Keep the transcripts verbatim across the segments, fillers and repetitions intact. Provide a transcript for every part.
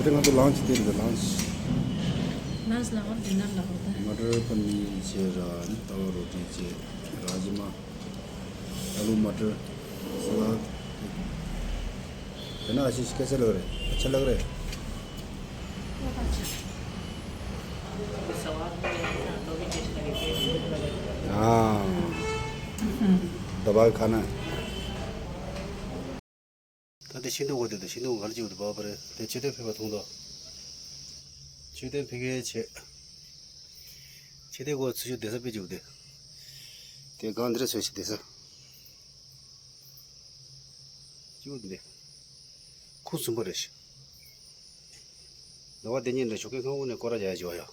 དེ་ང་ཚོ་ལངས་ཅི་དེ་རེད། ལངས། ལངས་ལ་བར་དེ་ནར་ལ་བར་དེ། མ་ཊར་པ་ནིར་བྱས་ར། ནི་ཏ་བ་རོ་ཊི་བྱས། ར་ཇི་མ། ཨ་ལུ་མ་ཊར། ས་ལད། དེ་ན་ཨ་ཤི་ཤི་ཀ་ཤ་ལག་རེད། ཨ་ཆ་ལག་རེད། ཨ། ད་བར་ཁ་ན། ད་དེ་ཤིང་སྡོང་གོ་དེ་དང་། ཤིང་སྡོང་ག་རེ་བྱེད་དགོས་འདུག་པ་པ་རེད། དེ་མཆོད་རྟེན་ཕུལ་བ་མཐོང་དོ། མཆོད་རྟེན་ཕུལ་མཁན་བྱས། མཆོད་རྟེན་གོ་ཚུལ་ཤུགས་བསྡད་ས་དཔེ་བྱེད་དགོས་དེ། དེ་སྒང་འདིར་ཚོས་ཤིག་བསྡད་ས། བྱེད་དགོས་འདི། ཁུ་སུམ་པ་རེད་ཤག་ཟླ་བ་དེ་ཉིན་འདྲ་ཞོགས་ཀས་སྔ་པོ་ནས་སྐོར་ར་རྒྱག་ཡ་བྱེད་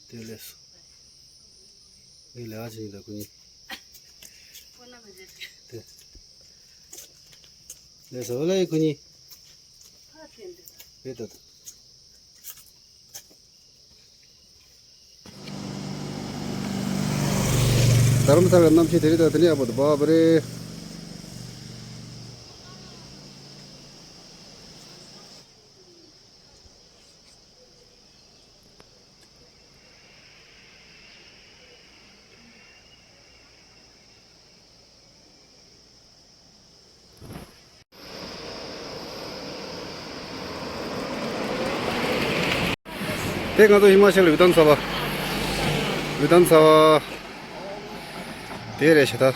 པ་ཡ། དེ་ལས་སོ། ངས་ལས་ཀ་བྱེད་ཉིན་དང་ཁུ་ཉིན། དེ། ལས་སོ་ལ་ཡི་ཁུ་ཉིན། རེད་ད། རྡ་རམ་ས་ལ་གནམ་གཤིས་དེ་རིང་དང་དེ་ནས་ཡག་པོ་འདུག་པ་པ་རེད། དེ་ང་ཚོ་ཧི་མ་ཅལ་ཝི་དྷཱན་ས་བྷ། ཝི་དྷཱན་ས་བྷ། དེ་རེད་ཤག་ད།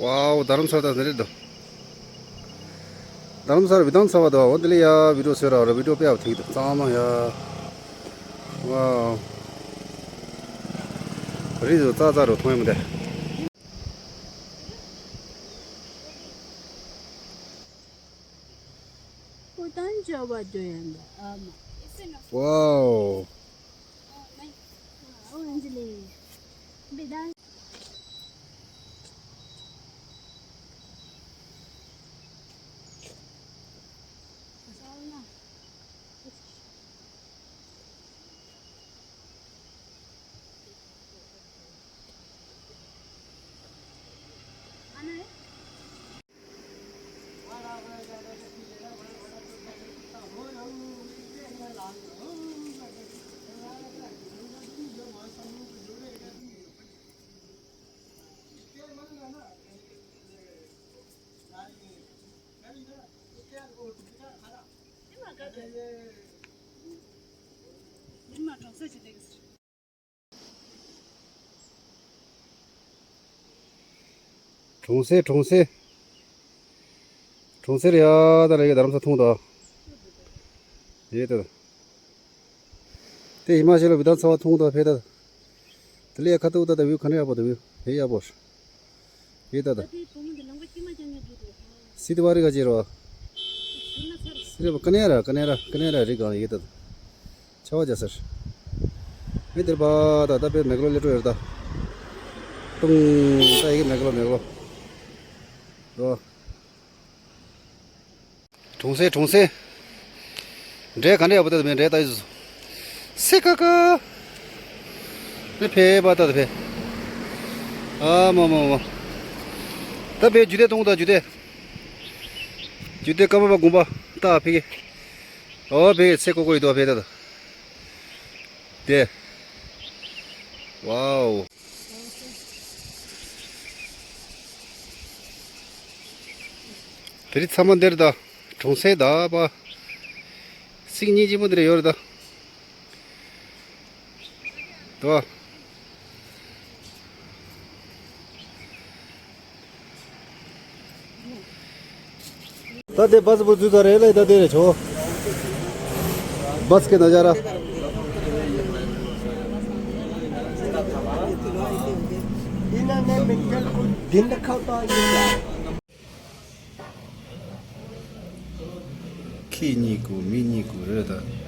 ཝའོ། རྡ་རམ་ས་ལ་ད་ཟེར་རེད་དོ། རྡ་རམ་ས་ལ་ཝི་དྷཱན་ས་བྷ་དོ། འོ་དེ་ལས་ཡ་བི་ཌི་ཡོ་བཟོས་ར་བ་ར། བི་ཌི་ཡོ་དཔེ་ཡག་པོ་ཐིག་འདུག་གཙང་མ་ཡ། ཝའོ། རི་ཚོ་ཙག་ཙག་རུ་མཐོང་ཡ་མི་འདུག་ཝའོ། གྲོང་གསེབ། གྲོང་གསེབ། གྲོང་གསེབ་རེད་ཡ། ད་རེད་ཡ། རྡ་རམ་ས་མཐོང་དོ། ཡེ་ད། དེ་ཧི་མ་ཅལ་ལ་ཝི་དྷཱན་ས་བྷ་མཐོང་དོ། ཕེ་ད། དེ་ལས་ཡ་ཁ་ཐུག་ད་ད་བིའུ་ག་འདྲ་ཡག་པོ་འདུག་བིའུ་དེ་ཡག་པོ། ཡེ་ད་ད། སི་ཏི་བ་རི་ག་ཅེ་རོ། སི་རེ་བ་ཀ་ནེ་ར་ཀ་ནེ་ར་ཀ་ནེ་ར་རི་གང་ཡེ་ད་ད། ཆ་བ་རྒྱ་སར། མི་དེར་པ་ད་ད་པའི་མེག་ལོ་ལེ་ཏྲོ་ཡོད་ད། ཏུང་། ད་ཡི་གེ་མེག་ལོ་མེག་ལོ། རོ། གྲོང་གསེབ། གྲོང་གསེབ། འདྲེ་ག་འདྲ་ཡག་པོ་ད་ད་མེད་འདྲེ་ད་ཡི་སུ། སེ་ཀ་ཀ། ནི་ཕེ་པ་ད་ད་ཕེ། ཨ་མ་མ་མ། ད་ཕེ་རྒྱུ་དེ་གཏོང་ད་རྒྱུ་དེ། རྒྱུ་དེ་ཀ་མ་པ་དགོན་པ་ད་ཕེ་གེ། ཨོ་ཕེ་གེ་ཚེ་ཀོ་ཀོ་ཡི་དོ་ཕེ་ད་ད། དེ། ཝའོ། དེ་རིང་ཚང་མ་འདིར་ད། གྲོང་གསེབ་ད་པ། སིང་སྙིང་རྗེ་མོ་འདིར་ཡོད་རེད་ད། དོ། ད་དེ་བ་སི་པོ་འཛུལ་ཚར་རེད་ལ། ད་དེ་རེད་ཆོ། བ་སི་ཀེ་ན་ཇ་ར། ཁྱི་གཉིས་ཀོ་མི་གཉིས་ཀོ་རེད་ད།